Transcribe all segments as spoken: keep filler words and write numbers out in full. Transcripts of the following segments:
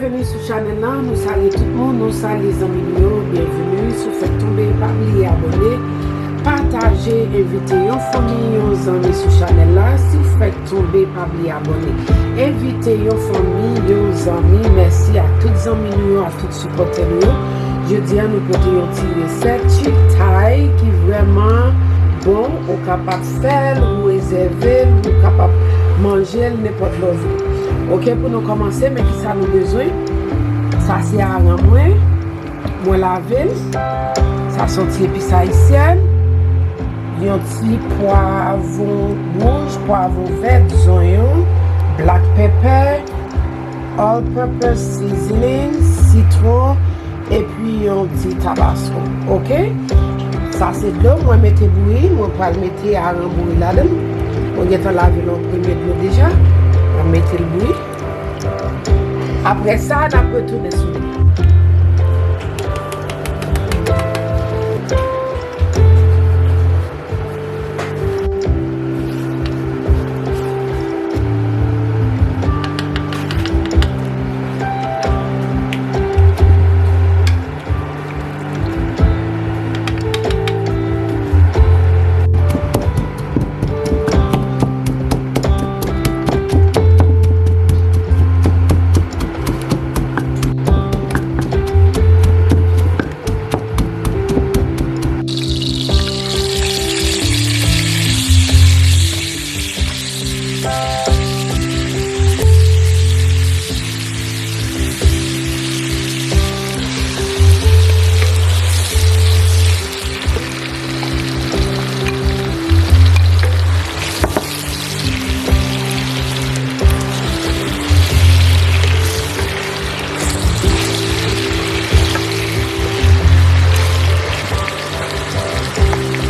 Byenveni sou chanèl la, nou salye tout moun, nou salye zanmi nou yo, byenveni sou Fèt Tonbe, pa bliye abòne, pataje, envite yon fanmi, yon zanmi sou chanèl la, si w fèk tonbe, pa bliye abòne, envite yon fanmi, yon zanmi, mèsi a tout zanmi nou yo, a tout sipòtè nou yo. Jodi a, nou pote yon ti resèt chiptay ki vrèman bon, ou kapab fè l, ou rezève l, ou kapab manje l nenpòt lè w vle. Oke, pou nou kòmanse, men kisa nou bezwen? Sa se aran mwen, mwen lave l. Sa se yon ti epis ayisyèn, yon ti pwavwon wouj, pwavwon vèt, zonyon, black pepper, all purpose seasoning, sitwon, epi yon ti tabasko. Oke? Sa se dlo mwen mete bouyi, mwen pral mete aran bouyi ladan l. Mwen gentan lave l yon premye dlo deja. Mwen mete l bouyi. Apre sa, n ap retounen sou li.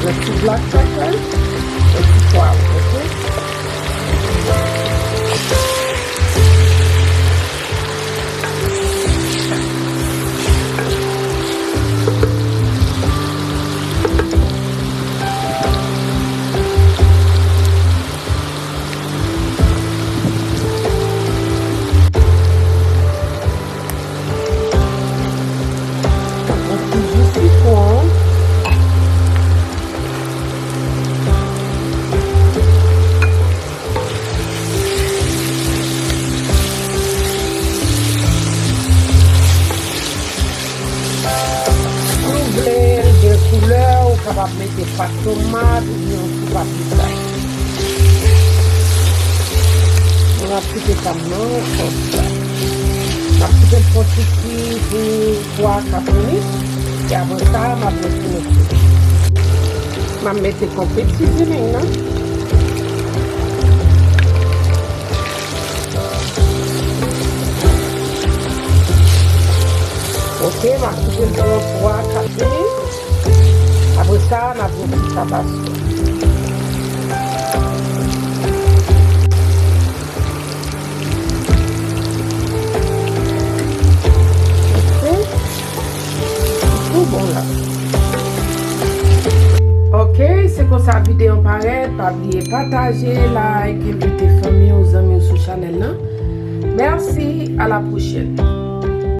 Yon ti black pepper, yon ti pwav, oke? Yon ti ji sitwon. Si w vle l gen koulè, ou kapab mete pat tomat oubyen yon ti pat bitay. Mwen ap kite pa m nan konsa. M ap kite l fon ti kwi pou twa, kat minit. E apre sa, m ap retounen sou li. M ap mete konpèt seasoning nan. Oke, m ap kite l pou yon twa, kat minit. Apre sa, n ap mete tabasko. Oke. Tou bon la. Oke, se konsa videyo an parèt. Pa bliye pataje, like, envite fanmi w, zanmi w sou chanèl lan. Mèsi, a la pwochèn.